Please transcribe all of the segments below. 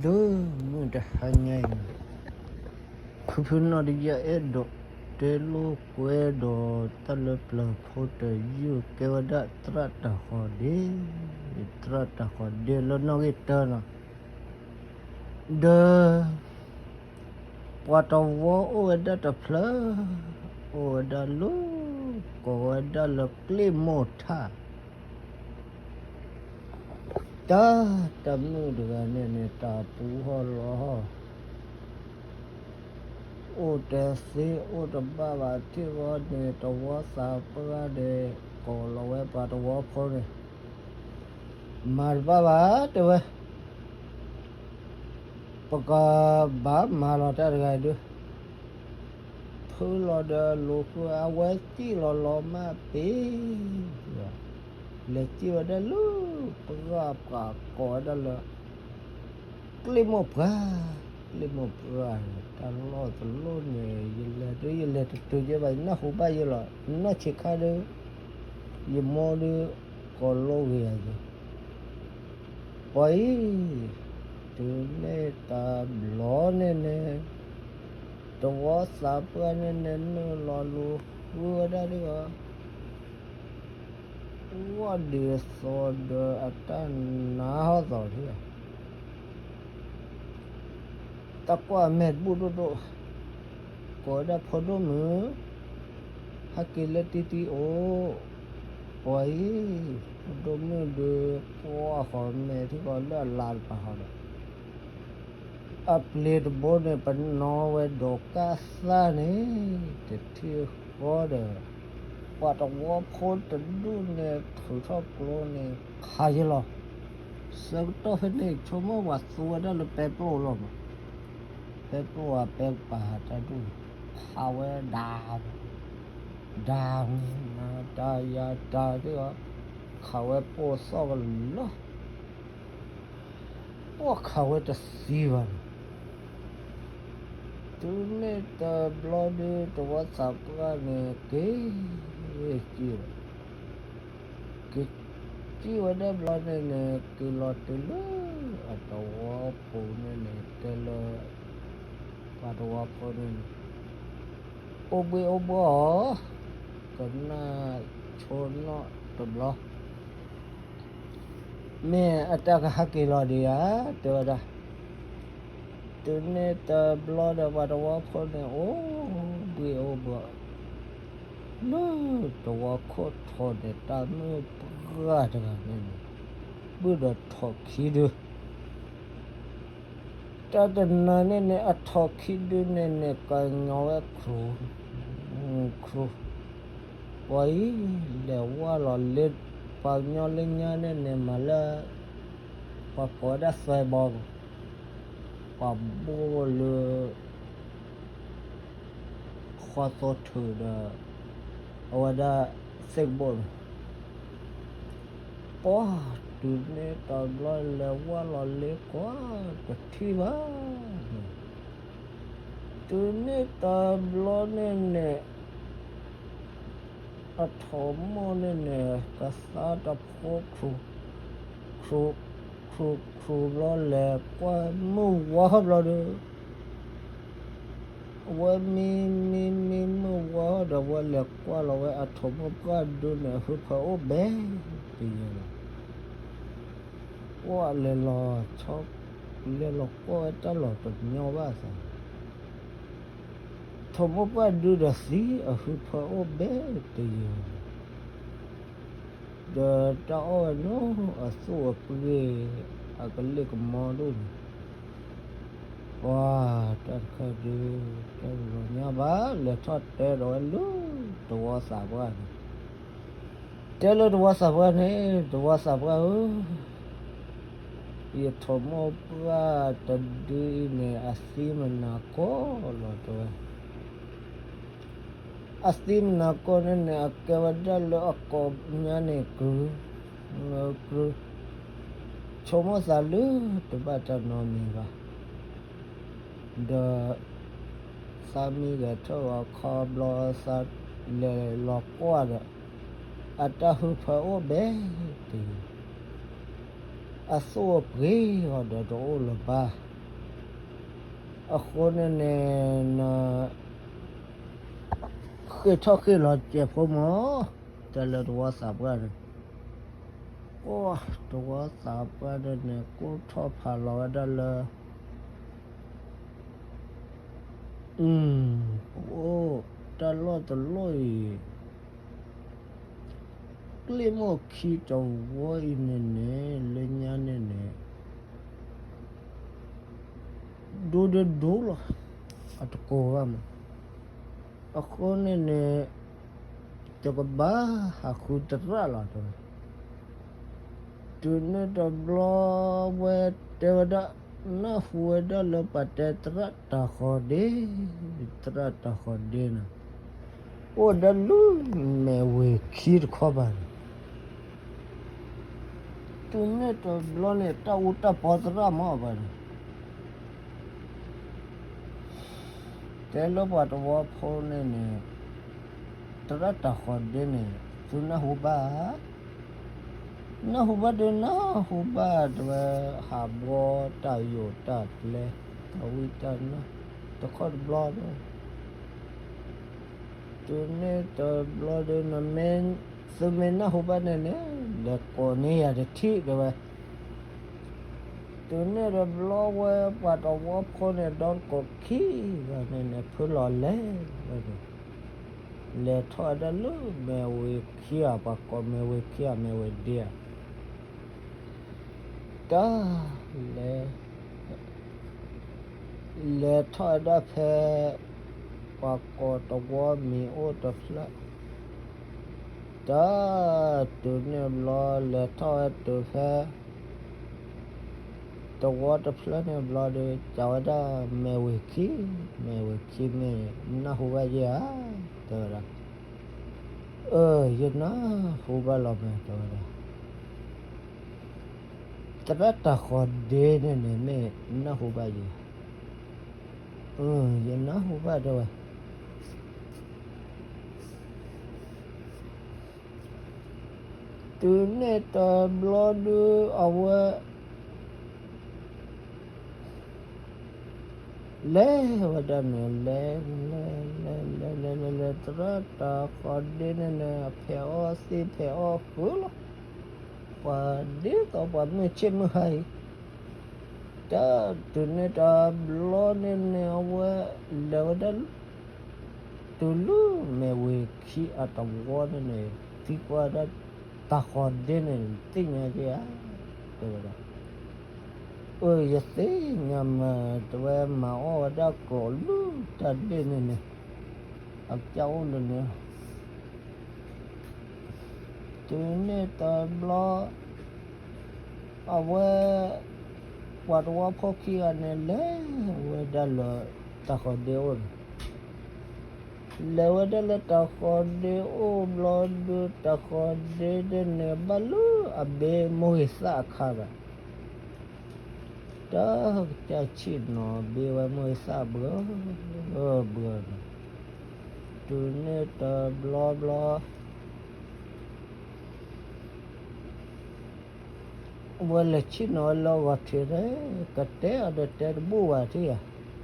ဒီးမုၢ်တဟါညါအံၤ, ဖုဖုနီၢ်တယၢ်အဲၣ်ဒိးတဲလိာ်ကွဲဒီး တၢ်လၢပျၢၤဖိတယုၢ်ကဲဝဲဒၣ်သရၣ်တၢ်ဃီဒ့, သရၣ်တၢ်ဃီဒ့လၢနီၣ်ဂံၢ်တၢနီၤ, ဒီး ပှၤတဝီအိၣ်ဝဲဒၣ်တဖျၢၣ်, အိၣ်ဝဲဒၣ်လၢ ကိးဝဲဒၣ်လၢကျ့မိၢ်ထၣ် တၢ်, တၢ်မုၣ်တဂၤန့ၣ်န့ၣ် တၢ်ပူၤဟီၣ်လီၤဟီၣ်, အိၣ်တသ့အိၣ်တဘၣ်ဘၣ်ထံၣ်ဝဲန့ၣ် တဝီသးပှၢ်န့ၣ် ကိးလီၤဝဲပှၤတဝီဖိန့ၣ်, မၤတဘၣ်ဘၣ်တဲဝဲ ပကဘၣ်မၤလီၤတၢ်တဂၤအံၤဒုး, ဖုလီၤဒီးလိာ်ဃုအဝဲသံၣ်လီၤလီၤမၢ်ပ့ၤ, လဲၤစံၣ်ဝဲဒၣ်လၢ ပှၢ်ပှၢ်ကိးဝဲဒၣ်လၢ ကျ့မိၢ်ပှၢ်, ကျ့မိၢ်ပှၢ်န့ၣ် တၢ်လီၢ်တလီၢ်န့ၣ် ယလဲၤဒုးယလဲၤတတုၤယဲဘၣ် ယနၢ်ဟူဘၣ်ယဲလီၤ နီၢ်ဆံးခါဒုး, ယမိၢ်ဒုး ကိးလိာ်ဂ့ၤယၤယဲ ပှၤအံၤ, တုၤမ့ၢ်တဘျီန့ၣ်န့ၣ်, တဝီသးပှၢ်န့ၣ်န့ၣ် နုာ်လီၤလိာ်ဃုဝဲဒၣ်ဒ်အီၤ, ဝီၢ်ဒံးအသီဒီးအတၢ်နါဟီၣ်သီးထံၣ်, တၢ်ကွၢ်မဲာ်တဘူၣ်ဒိၣ်ဒိၣ်, ကိးဝဲဒၣ်ဖိဒိၣ်မုၣ်, ဟဲက့ၤလၢတံတံအိၣ်, ပှၤအံၤ, ဖိဒိၣ်မုၣ်ဒုး ကွၢ်ဃီၤမဲာ်ထံကီးလၢအလါတပၤဃီဒီး အပျ့ၤတဘိန့ၣ် ပနီၣ်ဝဲဒီးကၢ်သၣ်န့ၣ် တထံၣ်ဃီဒီး, ပှၤတဝီဖိတဒူၣ်န့ၣ် ထုးထီၣ်ကျိန့ၣ် ခးယဲလီၤ. ဆၢကတီၢ်ဖဲန့ၣ် ဆိကမိၣ်ပှၤသူဝဲဒၣ်လၢပဲပျိၢ်လီၤမး, ပဲပျိၢ်အပဲကပၤတၢ်ဒူၣ်န့ၣ် ခးဝဲဒၣ်, ဒၣ်, တၢ်ယၤတၢ်သ့ၣ်အီၤ, ခးဝဲပိာ်သီၣ်ကလီၤ ပှၤခးဝဲတသံဘၣ်န့ၣ်, တုၤမ့ၢ်တဘျီဒုး တဝီသးပှၢ်န့ၣ် က့ၤစံၣ်, က့ၤစံၣ်ဝဲဒၣ်ဘျီန့ၣ်န့ၣ် က့ၤလီၤတုၤလၢအတဝီပူၤန့ၣ်န့ၣ် တဲလၢ ပှၤတဝီဖိန့ၣ်န့ၣ် အိၣ်ဘှံးအိၣ်ဘှီၣ်အီၤ, ကနၣ်ဆိနီၣ်တဘျီ မ့ၢ်အတၢ်ကဟဲက့ၤလီၤဒံးဧါ, တဲဝဲဒၣ်, တုၤန့ၣ်တဘျီဒီး ပှၤတဝီဖိန့ၣ် အိၣ်ဘှံးအိၣ်ဘှီၣ် လၢတဝီခိၣ်ထိးန့ၣ် တၢ်မုၣ်ပှၢ်တဂၤန့ၣ်န့ၣ် ဘုၣ်ဒီးထိးခံဒု တၢ်တနၤန့ၣ်န့ၣ် အထိးခံဒုန့ၣ်န့ၣ် ကညီဝဲ ခူ, ခူ, ပှၤအံၤ လဲၤဝၢ်လီၤလ့, ပှၤကညီလၢညါန့ၣ်န့ၣ် မၤလၢ ပှၤကိးဝဲဒၣ်သွဲဘီ, ပှၤဘိၣ်လၢ ဃီသိထုးဒီး အဝဲဒၣ်သ့ၣ်ကဘိၣ်န့ၣ် ပှၤတုၤန့ၣ်တဘျီ လဲၤဝၢ်လီၤလ့ကွၢ်တထံၣ်ဘၣ်န့ၣ်, တုၤန့ၣ်တဘျီန့ၣ်န့ၣ် အထိးမိၢ်န့ၣ်န့ၣ် ကသါတဖိ ခူ, ခူ, ခူဘျီ လဲၤကွၢ်မုၢ်ဝါဘျီဒီး အဝဲမံမံမံမုၢ်ဝါဒီး အဝဲလဲၤကွၢ်လီၤဝဲအထိးမိၢ်ပှၢ်ဒုန့ၣ် အဟၢဖၢအိၣ်ဘဲတယဲၢ်လီၤ. ပှၤလဲၤလီၤဆီ, လဲၤလီၤကွၢ်ဝဲတၢ်လီၤတညီဘၣ်အသး, ထိးမိၢ်ပှၢ်ဒုဒီးသံ အဟၢဖၢအိၣ်ဘဲတယဲၢ်လီၤ. ဒီးတၢ်အီၣ်ဝဲနီၤ အသူၣ်အပှ့ၤ အကလ့ၢ်ကမီၤဒိၣ်န့ၣ်, ပှၤတၢ်တခါဒုး တၢ်လီၤညါဘၣ် လဲၤထီၣ်တဲဒီးဝဲလၢတဝီသးပှၢ်န့ၣ်, တဲလၢတဝီသးပှၢ်န့ၣ်, တဝီသးပှၢ်ဧၢ, ယထိးမိၢ်ပှၢ်တဒုအံၤန့ၣ် အသံမနၤကိာ်လီၤတဲဝဲ အသံမနၤကိာ်န့ၣ်န့ၣ် အကဲဝဲဒၣ်လၢအကိးညါန့ၣ် ကရူ, ကရူ, ဆိကမိၣ်သးလၢတဘၣ်တၢ်နီတမံၤဘၣ်, ဒီး သးမံဂဲၤထၢၣ်ဂီၤခီဘျီ သးလဲၤလီၤကွၢ်ဒီး အတၢ်ဟၢဖၢအိၣ်ဘဲတယဲၢ် အသိၣ်အပှ့ၤအီၤဒီးတအိၣ်လၢၤဘၣ်. အဃိန့ၣ်န့ၣ် န ဃ့ၢ်ထီၣ်ဃ့ၢ်လီၤစဲးဖိမး, တဲလၢတဝီသးပှၢ်န့ၣ်, အိၣ် တဝီသးပှၢ်န့ၣ်န့ၣ် ကိၢ်ထီၣ်ဖးလီၤဝဲဒၣ်လၢ ပအိၣ်တၢ်လီၢ်တလီၢ်အံၤ ကျ့ၣ်မိၢ်ခံတဝီအံၤန့ၣ်န့ၣ် လၢညါန့ၣ်န့ၣ် ဒိဒိဒိလီၤ, အတကိးဘၣ်မး. အဃိန့ၣ်န့ၣ် တကဘၣ်ဟးဃုသရၣ်လီၤတဲဝဲ. တုၤန့ၣ်တဘျီဝဲတဲဝဲဒၣ် နၢ်ဟူဝဲဒၣ်လၢပှၤတဲသရၣ်တၤဃီၤဒ့, သရၣ်တၤဃီၤဒ့န့ၣ် အိၣ်ဝဲဒၣ်လၢမဲာ်ဝ့ၤခံတခီဘၣ်န့ၣ် တုၤန့ၣ်တဘျီန့ၣ် တၢ်အူတၢ်ပီသရၣ်မးဘၣ်န့ၣ် တဲလၢပှၤတဝီဖိန့ၣ်န့ၣ် သရၣ်တၤဃီၤဒ့န့ၣ် သုနၢ်ဟူဘၣ်ဧါ, နၢ်ဟူဘၣ်ဒုးနၢ်ဟူဘၣ်တဲဝဲ, ဟးဘှီတၢ်ယိာ်တၢ်ကျဲ တၢ်ဝံတၢ်နၢ် တခီတဘျီတဲဝဲ. တုၤန့ၣ်တဘျီဒီး နမ့ၢ် သုမ့ၢ်နၢ်ဟူဘၣ်န့ၣ်န့ၣ် လဲၤကိးန့ၢ်ယၤတထံၣ်တဲဝဲ. တုၤန့ၣ်တဘျီဝဲ ပှၤတဝီဖိန့ၣ် ဒီတကိးခံဂၤန့ၣ်န့ၣ် ဖုလီၤလဲၤဝဲန့ၣ် လဲၤထီၣ်ဝဲဒၣ်လၢမဲာ်ဝ့ၤခံဧါ, ပှၤကိးမဲာ်ဝ့ၤခံဧါ, မဲာ်ဝ့ၤဒ့ဧါ, တၢ်လဲၤ လဲၤထီၣ်ဝဲဒၣ်ဖဲ ပှၤကိးတဝီမံၤအိၣ်တဖျၢၣ်, တၢ်တုၤန့ၣ်ဘျီ လဲၤထီၣ်ဝဲတုၤဖဲ တဝီတဖျၢၣ်န့ၣ်ဘျီဒီး စံးဝဲဒၣ်မဲာ်ဝ့ၤခံ, မဲာ်ဝ့ၤခံမ့ၢ်နၢ်ဟူဘၣ်ယဲဧါ, တဲဝဲဒၣ်. အၢ ယနၢ်ဟူဘၣ်လီၤမး တဲဝဲဒၣ်. သရၣ်တၤဃီၤဒ့န့ၣ်န့ၣ် မ့ၢ်နၢ်ဟူဘၣ်ယဲ, ယနၢ်ဟူဘၣ်တဲဝဲ. တုၤန့ၣ်တဘျီဒုး အဝဲ လဲၤဝဲဒၣ်န့ၣ် လဲၤ လဲၤ လဲၤ လဲၤ လဲၤ လဲၤ လဲၤ သရၣ်တၤဃီၤဒ့န့ၣ်န့ၣ် အဖဲးအီၣ်သံဖဲးအီၣ်ဃုာ်လီၤ. ပှၤဒ်သိးပှၤမုၢ်ဆ့ၣ်မုၢ်ဟါအံၤ, တၢ်တုၤန့ၣ်တဘျီန့ၣ်န့ၣ် အဝဲလဲၤဝဲဒၣ် တုၤလၢမဲာ်ဝ့ၤခံအတဝီန့ၣ်န့ၣ် သံကွၢ်ဒၣ်တၤဃီၤဒ့န့ၣ် သ့ၣ်ညါက့ၤဧါ, တဲဝဲဒၣ်. အၢ ယသ့ၣ်ညါမး တဲဝဲ, မၤအီၣ်ဝဲဒၣ်ကျိးလၢတၢ်ဒ့ၣ်န့ၣ်န့ၣ် အကစၢ်အိၣ်လၢန့ၣ်လီၤ. တုၤန့ၣ်တဘျီ အဝဲ ပှၤတဝီဖိခံဂၤန့ၣ် လဲၤဝဲဒၣ်လၢတၤဃီၤဒ့အိၣ်န့ၣ်, လဲၤဝဲဒၣ်လၢတၤဃီၤဒ့အိၣ်ဘျီဒုး တၤဃီၤဒ့ဒ်န့ၣ် ဘၣ်လၢအဘ့မိၢ်ဂ့ၤသၣ်အခါဒီး တၢ်ကစၢ်ဆံၣ်နီၤဘ့ဝဲမိၢ်ဂ့ၤသၣ်ဘှီ ဘှီန့ၣ်, တုၤန့ၣ်တဘျီဘျီ ဝဲလဲၤဆံၣ်နီၤဝဲလၢဂီၤထံးန့ၣ် ကတဲအီၤဒီးတဲတဘူၣ်ဘၣ်ထံၣ်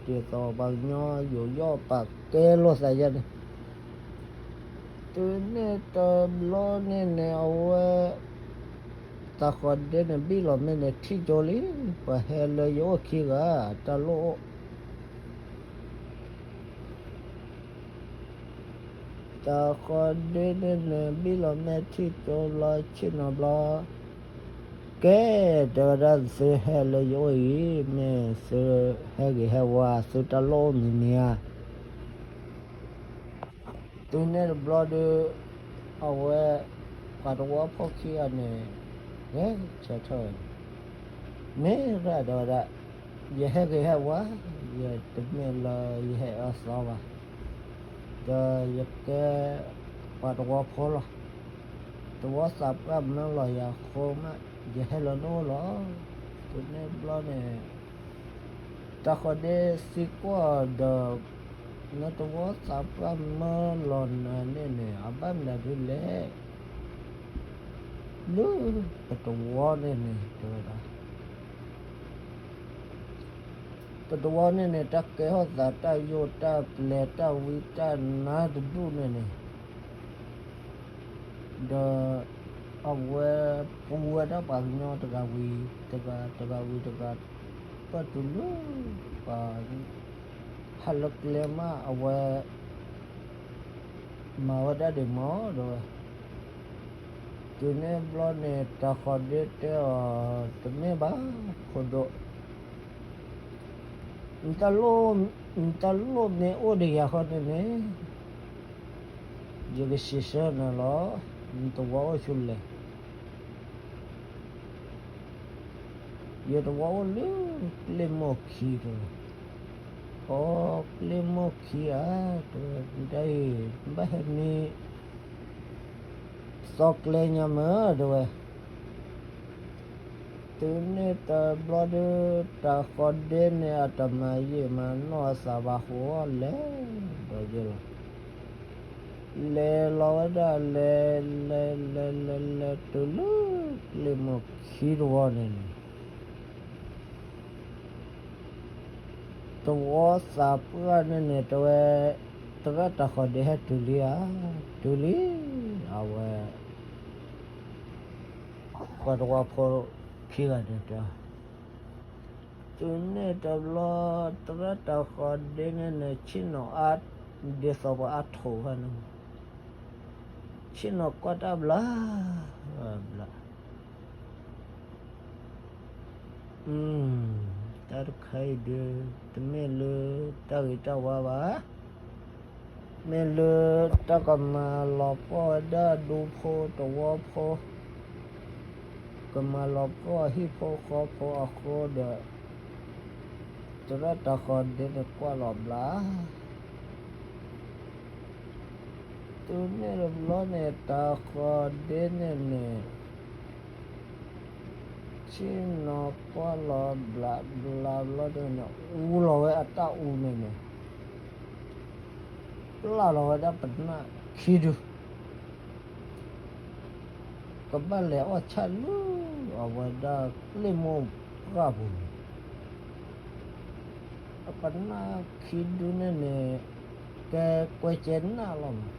ဧါ, ဒ်သိးပှၤကညီယိးယီၣ်ပာ်ကဲလိာ်သးယါန့ၣ်, တုၤန့ၣ်တဘျီန့ၣ်န့ၣ် အဝဲ တၤဃီၤဒ့န့ၣ် ဘံၣ်လီၤမ့ၢ်န့ၣ် ထံၣ်ကၠိလံ, ပှၤဟဲလၢယအိၣ်ခံဂၤ တၢ်လိၣ်အိၣ် တၤဃီၤဒ့န့ၣ်န့ၣ် ဘံၣ်လီၤမ့ၢ်ထံၣ်ကၠိဘျီ ဆ့ၣ်နီၤဘျီ, ကဲ တဲဝဲဒၣ် သုဟဲလၢယအိၣ်အံၤ မ့ၢ်သုဟဲဂ့ၤဟဲဝါ သုတၢ်လိၣ်အိၣ်မံၤမံၤဧါ. တုၤန့ၣ်တဘျီဒီး အဝဲ ပှၤတဝီဖိခံဂၤန့ၣ် ဂဲၤဆၢထၢၣ်ဝဲန့ၣ်, မ့ၢ်ရၣ် တဲဝဲဒၣ်, ယဟဲဂ့ၤဟဲဝါ, ယတမ့ၢ်လၢယဟဲအၢသီဘၣ်, ဒီးယကဲ ပှၤတဝီဖိလီၤ. တဝီသးပှၢ်မၢလီၤယၤအဃိမး ယဟဲလၢနအိၣ်လီၤ. တုၤန့ၣ်တဘျီန့ၣ် တၤဃီၤဒ့သံကွၢ်ဒီး နတဝီသးပှၢ်မၢလီၤနၤန့ၣ်န့ၣ် အဘၣ်မနုၤဒ်လဲၣ်. လၢပတဝီန့ၣ်န့ၣ် တဲဝဲဒၣ် ပတဝီန့ၣ်န့ၣ် တၢ်ကဲထီၣ်သး တၢ်ယိာ်တၢ်ပျဲၤ တၢ်ဝံတၢ်နါတဒူၣ်န့ၣ်န့ၣ်, ဒီးအဝဲပူၤဝဲဒၣ်ပှၤကညီတဂၤဝံၤတဂၤ တဂၤဝံၤတဂၤ, ပၢၢ်တုၤလၢပှၤ ဟးလၢကျဲမး အဝဲ မၤဝဲဒၣ်ဒံးမး တဲဝဲ. တုၤန့ၣ်ဘျီန့ၣ် တၤဃီၤဒ့တဲအီၤ, တမ့ၢ်ဘၣ် ဖိဒိၣ်, နတၢ်လိၣ်မ့ၢ်အိၣ်ဒီးယၤဃီန့ၣ်န့ၣ်, ယကစံးဆၢနၤလီၤ, နတဝီအိၣ်ဆူလဲၣ်. ယတဝီအိၣ်လၢကျ့မိၢ်ခံ တဲဝဲ. အိ ကျ့မိၢ်ခံဧါ, တဲဝဲ, နတၢ်အံၤ နဘၣ်ဟဲမံသီကျဲညါမ့ၢ် တဲဝဲ. တုၤန့ၣ်တဘျီဒီး တၤဃီၤဒ့န့ၣ် အတမၤယံာ်မၤနီၢ်အသးဘၣ်ဃိ လဲၤဒီးယဲလီၤ. လဲၤလီၤဝဲဒၣ် လဲၤ လဲၤ လဲၤ လဲၤ လဲၤတုၤလၢကျ့မိၢ်ခံတဝီန့ၣ်န့ၣ်, တဝီသးပှၢ်န့ၣ်န့ၣ် တဲဝဲ, သရၣ်တၤဃီၤဒ့ဟဲတုၤလံဧါ, တုၤလံ, အဝဲ ဃီတဝီဖိခံဂၤန့ၣ်တဲ. တုၤန့ၣ်တဘျီ သရၣ်တၤဃီၤဒ့န့ၣ်န့ၣ် ဆ့ၣ်နီၤအါ, ဒ်သိးပှၤအါထိးဖဲန့ၣ်, ဆ့ၣ်နီၤကွၢ်တၢ်ဘျါဘျါ. တၢ်တခါအံၤဒုး တမ့ၢ်လၢတၢ်ဂ့ၤတၢ်ဝါဘၣ်. မ့ၢ်လၢတၢ်ကမၤလီၤပှီၢ်ဝဲဒၣ်ဒူဖိတဝီဖိ, ကမၤလီၤပှီၢ်ဟံၣ်ဖိဃီဖိအဃိဒီး, သရၣ်တၤဃီၤဒ့န့ၣ်ကွၢ်လီၤဘျါ. တုၤန့ၣ်တဘျီန့ၣ် တၤဃီၤဒ့န့ၣ်န့ၣ် ဆ့ၣ်နီၤကွၢ်လီၤဘျါဘျါဘျီန့ၣ်န့ၣ် အူလီၤဝဲအတၢ်အူန့ၣ်န့ၣ်, ပျၢ်လီၤဝဲဒၣ်ပနၢ်ခံဒု ကဘၣ်လဲၤအီၣ်ဆၣ်လၢအဝဲဒၣ်ကျ့မိၢ်ပှၢ်ပူၤန့ၣ်, ပနၢ်ခံဒုန့ၣ်န့ၣ် ကဲကွဲကဲနၢ်လီၤမး.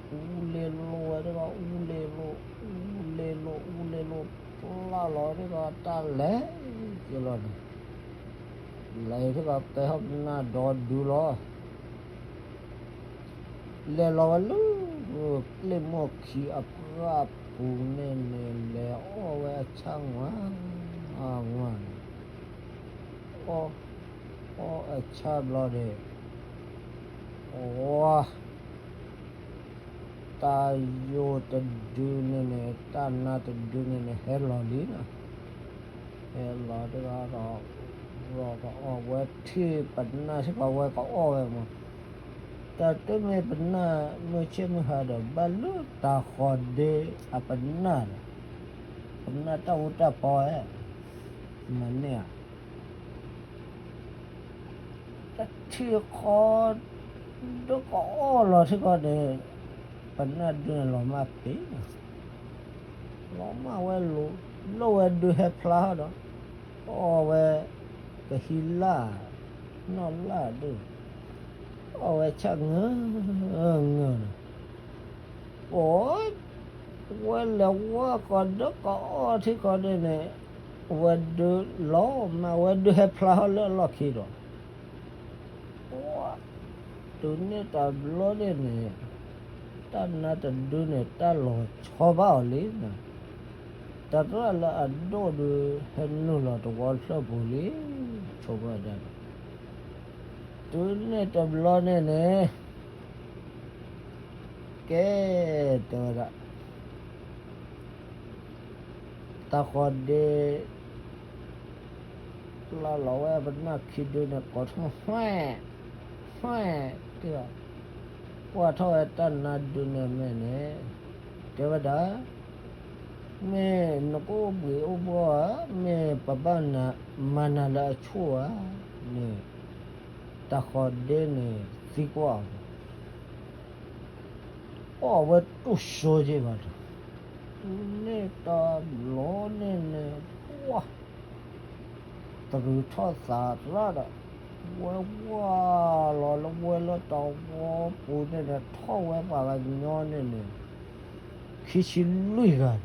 အူလ့လိဝဲဒၣ် အူလ့လိ, အူလ့လိ, အူလ့လိ, ပျၢ်လီၤဝဲဒၣ်တၢ်လဲၤက့ၤလီၤန့ၣ်, လဲၤထီၣ်ကီးပဲဟီၣ်ပနၢ်ဒီဒုလီၤ. လဲၤလီၤဝဲလၢကျ့မိၢ်ခံအပှၢ်ပူၤန့ၣ်န့ၣ် လဲၤအီၣ်ဝဲအဆၣ်ဝါ ဝါန့ၣ်, အီၣ်, အီၣ်အဆၣ်ဘျီဒီး, ဝါ တၢ်ယိာ်တဒုန့ၣ်န့ၣ် တၢ်နါတဒုန့ၣ်န့ၣ် ဟဲလီၤလံနီၤ. ဟဲလီၤတဂၤဒီး ဝဲကအီၣ်ဝဲထံၣ်ပနၢ်စ့ၢ်ကီး ဝဲကအီၣ်ဝဲမး. တၢ်တမ့ၢ်ပနၢ်မုၢ်ဆ့ၣ်မုၢ်ဟါဒီး ဘၣ်လၢတၤဃီၤဒ့အပနၢ်ဒီး, ပနၢ်တၢ်အူတၢ်ပီဧါ, မၤန့ၢ်ဧါ တထံၣ်ဃီ ဒုးကအီၣ်လီၤထံကီၢ်န့ၣ်, ပနၢ်ဒုန့ၣ်လီၤမၢ်ပ့ၤ, လီၤမၢ်ဝဲလိၤ, လိၣ်ဝဲဒုးဟဲဖျါဒီး, အီၣ်ဝဲ ကဟံးလၢ်, နီၢ်လၢ်ဒုး, အီၣ်ဝဲဆၣ်ငၢၢ်, ငၢၢ်န့ၣ် အိၣ်, ဝဲလဲၤဝါဃီဒုးကအီၣ်ထံကီၢ်န့ၣ်န့ၣ်, ဝဲဒုးလီၤမၢ် ဝဲဒုးဟဲဖျါဟီၣ်လၢအလီၢ်ခံဒီး, တုၤန့ၣ်တဘျီန့ၣ်န့ၣ်, တၢ်နါတဒုန့ၣ် တၢ်လီၤဆီဘၣ်အီၤလံ, တၢ်တရၣ်လၢအဒိၣ်ဒုး ဟဲနုာ်လီၤတဝီဖျၢၣ်ပူၤလံ, ဆိဘၣ်ဒၣ်န့ၣ်, တုၤန့ၣ်တဘျီန့ၣ်န့ၣ် ကဲ, တဲဝဲဒၣ်, တၤဃီၤဒ့ ပျၢ်လီၤဝဲပနၢ်ခံဒုန့ၣ် ကိးထီၣ် မှဲ, မှဲ, တဲဝဲ, ကွၢ်ထီၣ်ဝဲတၢ်နါဒုန့ၣ်မ့ၢ်န့ၣ်, တဲဝဲဒၣ်, မ့ၢ်နကအိၣ်ဘှံးအိၣ်ဘှီၣ်ဧါ, မ့ၢ်ပဘၣ်မၤနၤလၢအဆိၣ်ဧါန့ၣ်, တၤဃီၤဒ့န့ၣ်သံကွၢ်အီၤ အီၣ်ဝဲတူၢ်စိက့ဘၣ်ဒီး, တုၤန့ၣ်တဘျီန့ၣ်န့ၣ်, ပှၤ, တရူးထီၣ်သးရၣ်ဒီး ဝဲဝါလီၤလၢဝဲလၢတဝီပူၤန့ၣ်ဒီး ထီၣ်ဝဲပှၤကညီန့ၣ်န့ၣ် ခံဆံလွံၢ်ဂၤန့ၣ်,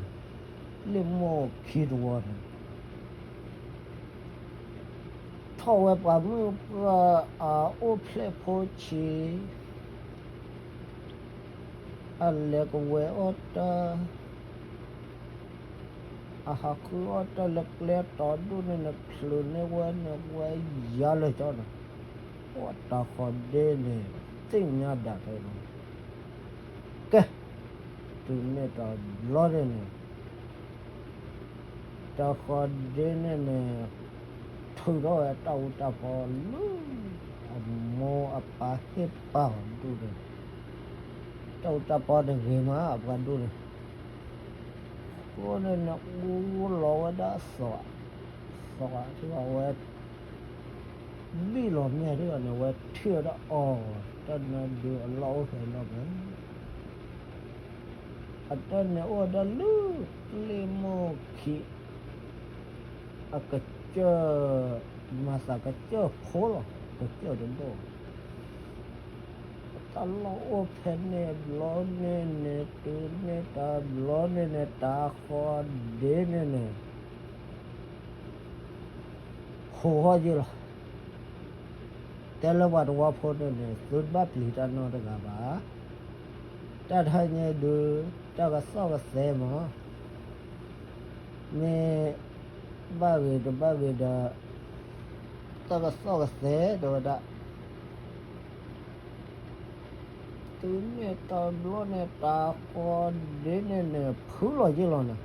လ့ၣ်မိၢ်ခံတဝီန့ၣ် ထီၣ်ဝဲပှၤမုၣ်ပှၢ်အအိၣ်ဖျဲၣ်ဖိဆံး, အလဲၤကဝဲၤအီၣ်တၢ်, အဟးဃုအီၣ်တၢ်လၢကျဲတီၤဒိၣ်န့ၣ်န့ၣ် ဖျိးန့ၢ်ဝဲန့ၣ် ဝဲယါလၢာ်ကၠီန့ၣ်, ပှၤတၢ်ဃီၤဒ့န့ၣ် သ့ၣ်ညါဒၣ်ထဲန့ၣ်, ကဲ, တုၤန့ၣ်တဘျီန့ၣ်န့ၣ် တၢ်ဃီၤဒ့န့ၣ်န့ၣ် ထုးထီၣ်ဝဲတၢ်အူတၢ်ပီလၢ အမိၢ်အပၢ်ဟ့ၣ်ပာ်အီၤဒိၣ်န့ၣ်, တၢ်အူတၢ်ပီန့ၣ်ဂ့ၤမး အပှၤဒိၣ်န့ၣ်, အဃိန့ၣ်န့ၣ် အူလီၤဝဲဒၣ်သီး, သီးထံၣ်ဘၣ်ဝဲ ဘံၣ်လီၤမ့ၢ်ဒ်န့ၣ် ဝဲထံၣ်ဝဲဒၣ်အီၤ, တၢ်နါဒုးအလီၢ်အိၣ်ဖဲလီၢ်ဖဲ အတၢ်န့ၣ်အိၣ်ဝဲဒၣ်လၢ လ့ၣ်မိၢ်ခံ အကစၢၢ်, မၤသးကစၢၢ်ဖိလီၤ, ကစၢၢ်တဒိၣ်, အတၢ်လီၢ်အိၣ်ဖဲန့ၣ်ဘျီန့ၣ်န့ၣ် တုၤန့ၣ်တဘျီန့ၣ်န့ၣ် တၢ်ဃီၤဒ့န့ၣ်န့ၣ် ဟိးဟီၣ်ယ့ၢ်လီၤ. တဲလၢပှၤတဝီဖိန့ၣ်န့ၣ် သုတဘၣ်ပျံၤတၢ်နီတဂၤဘၣ်. တၢ်တဟါညါဒုး တၢ်ကစီၣ်ကသဲမး, မ့ၢ်ဘၣ်ဂ့ၤတဘၣ်ဂ့ၤဒီး တၢ်ကစီၣ်ကသဲတဲဝဲဒၣ် တုၤန့ၣ်တဘျီန့ၣ် တၢ်ဃီၤဒ့န့ၣ်န့ၣ် ဖုလီၤယ့ၢ်လီၤန့ၣ်,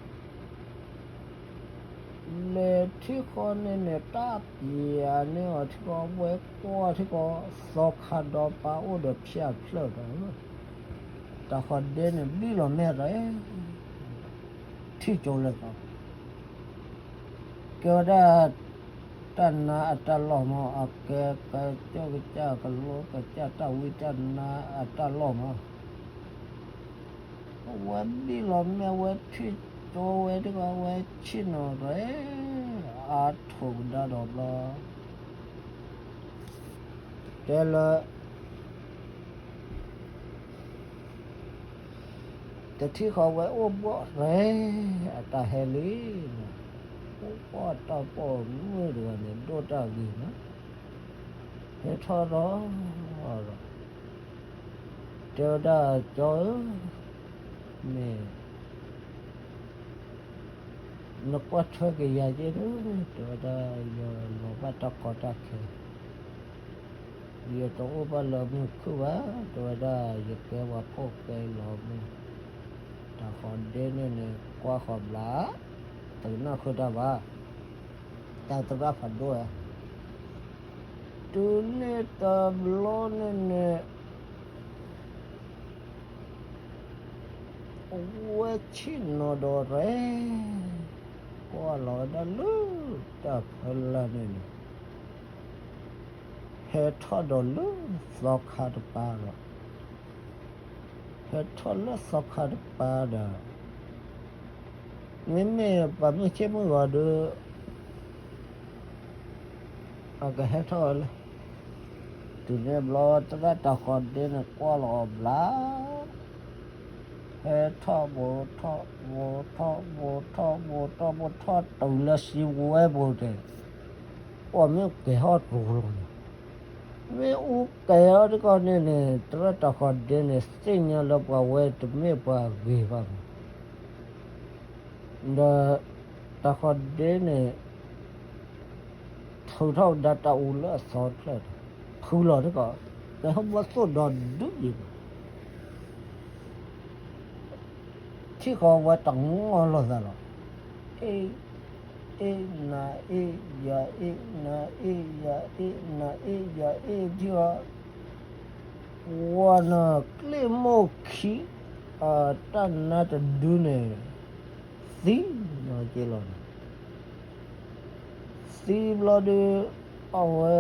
လဲၤထံၣ်ဃီန့ၣ်န့ၣ် တၢ်ပျံၤန့ၢ်အီၤထံကီၢ် ဝဲကွၢ်ထံကီၢ် သီခါဒီးပၢ်အိၣ်ဒီးဖၠၣ်ဖျၢၣ်ဒီး တၢ်ဃီၤဒ့န့ၣ် ဘံၣ်လီၤမ့ၢ်တၢ် ထံၣ်ကၠိလၢသီ ကဲဝဲဒၣ် တၢ်နါအတၢ်လီၢ်မး အကဲကစၢၢ်ကစၢ် ကလိကစၢ်တၢ်ဝံတၢ်နါအတၢ်လီၢ်မး, အဝဲဘံၣ်လီၤမ့ၢ်ဝဲထံၣ်ကၠိဝဲတဂၤ ဝဲဆ့ၣ်နီၤရဲ အါထိးကဒါဒီးဘျီ တဲလၢ တထံၣ်ဃီဝဲအိၣ်ဘှီၣ်ရဲ အတၢ်ဟဲလံန့ၣ်, အိၣ်ဘှီၣ်တၢ်ပိာ်မုၣ်တဂၤန့ၣ် ဒိၣ်တၢ်ဂ့ၤမး, ဟဲထီၣ်ဒီး တဲဝဲဒၣ်ကၠီဧၢ, မ့ၢ် နကွၢ်ထွဲက့ၤယၤက့ၤဒီး တဲဝဲဒၣ် ယလီၤဘၣ်တၢ်ကီတၢ်ခဲ, ယတအိၣ်ဘၣ်လၢမုၢ်ခုၣ်ဘၣ် တဲဝဲဒၣ် ယကဲပှၤဖှီၣ်ကဲလီၤမုၢ်, တၢ်ဃီၤဒ့န့ၣ်န့ၣ် ကွၢ်ဃီၤဘျါ, တကနၣ်ဃုာ်တၢ်ဘၣ်, တၢ်သရၣ်ဖးဒိၣ်ဧၢ, တုၤန့ၣ်တဘျီန့ၣ်န့ၣ် အဝဲဆ့ၣ်နီၤဒီးရဲ ကွၢ်လီၤဝဲဒၣ်လၢတၢ်ဖီလာ်န့ၣ်န့ၣ်, ဟဲထီၣ်ဒီးလၢသီခါတပၤဒီး, ဟဲထီၣ်လၢသီခါတပၤဒီး, မ့မ့ၢ်ပှၤမုၢ်ဆ့ၣ်မုၢ်ဂီၤဒီး အကဟဲထီၣ်ဝဲလၢ တုၤန့ၣ်ဘျီ သရၣ်တၢ်ဃီၤဒ့န့ၣ် ကွၢ်လီၤအီၤဘျါ, ဟဲထီၣ်ဘိးထီၣ်ဘိးထီၣ်ဘိးထီၣ်ဘိးထီၣ်ဘိးထီၣ်တုၤလၢစံဝဲပူၤန့ၣ်, အီၣ်မ့ၢ်ကဲၤထီၣ်တရူးလီၤန့ၣ်, မ့ၢ်အူကဲၤထီၣ်တကီၢ်န့ၣ်န့ၣ် သရၣ်တၢ်ဃီၤဒ့န့ၣ် သ့ၣ်ညါလၢပှၤဝဲတမ့ၢ်ပှၤဂ့ၤဘၣ်မး ဒီးတၢ်ဃီၤဒ့န့ၣ် ထုးထီၣ်ဝဲဒၣ်တၢ်အူလၢအသီတဖျၢၣ်န့ၣ်, ဖုလီၤတကီၢ်, ကဲဟီၣ်ဘီသိၣ်ဒီးဒုးယံၤန့ၣ်, ထံၣ်ဃီဝဲတၢ်ငီၢ်လိာ်သးလီၤ, အ့ၣ်, အ့ၣ်, နၤအ့ၣ်, ယၤအ့ၣ်, နၤအ့ၣ်, ယၤအ့ၣ်, နၤအ့ၣ်, ယၤအ့ၣ်, ထံၣ်ဃီ ဝၤနၢ်ကျ့ၣ်မိၢ်ခံ အတၢ်နါတဒုန့ၣ် သံနီၤက့ၤလီၤန့ၣ်, သံဘျီဒီး အဝဲ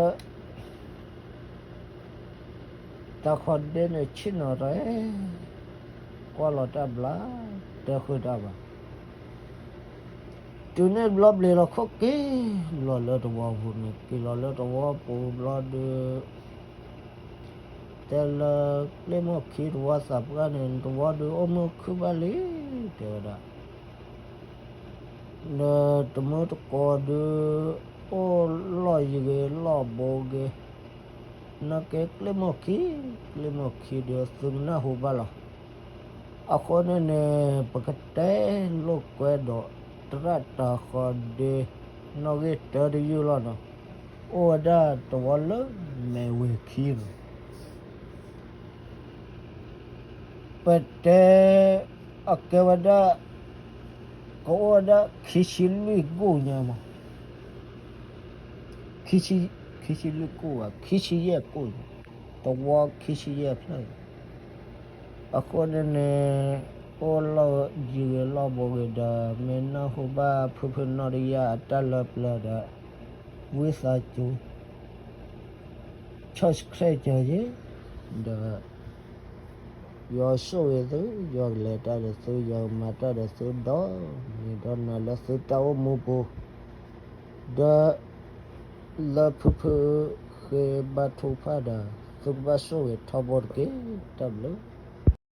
တၢ်ဃီၤဒ့န့ၣ် ဆ့ၣ်နီၤတၢ်, ကွၢ်လီၤတၢ်ဘျါ, တဲဃုာ်တၢ်ဘၣ် တုၤန့ၣ်ဘျီဘျီလီၤခိၣ်က့ၤလီၤလၢတဝီပူၤန့ၣ် က့ၤလီၤလၢတဝီပူၤဘျီဒီး တဲလၢကျ့မီၢ်ခံတဝီသးပှၢ်န့ၣ် တဝီဒုးအိၣ်မုာ်ခုၣ်ဘၣ်လံ တဲဝဲဒၣ် ဒီးတမုၢ်တကိးဒုး အိၣ်လီၢ်ယံၤဂ့ၤလီၢ်ဘိဂ့ၤ နာ်က့ကျ့မီၢ်ခံ, ကျ့မီၢ်ခံဒီးသုကနၢ်ဟူဘၣ်လီၤ. အဃိန့ၣ်န့ၣ် ပကတဲလိာ်ကွဲဒီး သရၣ်တၤဃီဒ့ နီၣ်ဂံၢ်တၢတယုၢ်လီၤနီၤ, အိၣ်ဝဲဒၣ်တဝီလၢမဲၢ်ဝ့ၤခံနီၤ ပတဲ အကဲဝဲဒၣ် ကအိၣ်ဝဲဒၣ်ခံဆံလွံၢ်ကိၣ်ညါမး, ခံဆံလွံၢ်ကိၣ်ဘၣ် ခံဆံယဲၢ်ကိၣ်ညါ, တဝီခံဆံယဲၢ်ဖျၢၣ်ညါ, အဃိန့ၣ်န့ၣ် အိၣ်လီၢ်ယံၤဂ့ၤလီၢ်ဘိဂ့ၤဒီး မ့ၢ်နၢ်ဟူဘၣ်ဖုဖုနီၣ်တယၢ်အတၢ်လၢပျၢၤဒီး ဝံသးစူၤ ဆီၣ်ဆှဲကၢၤယ့ၤ ဒီး ယွၤဆိၣ်ဂ့ၤသု, ယွၤကလဲၤတၢ်ဒီးသု, ယွၤကမၤတၢ်ဒီးသုဒီး မ့ၢ်ဒီးနၤလၢသုတၢ်အိၣ်မူပူၤ, ဒီး လၢဖုဖုဃ့ဘါထုကဖၣ်ဒီး သုကဘၣ်ဆိၣ်ဂ့ၤထီဘိတက့ၢ်. တၢ်ဘျုး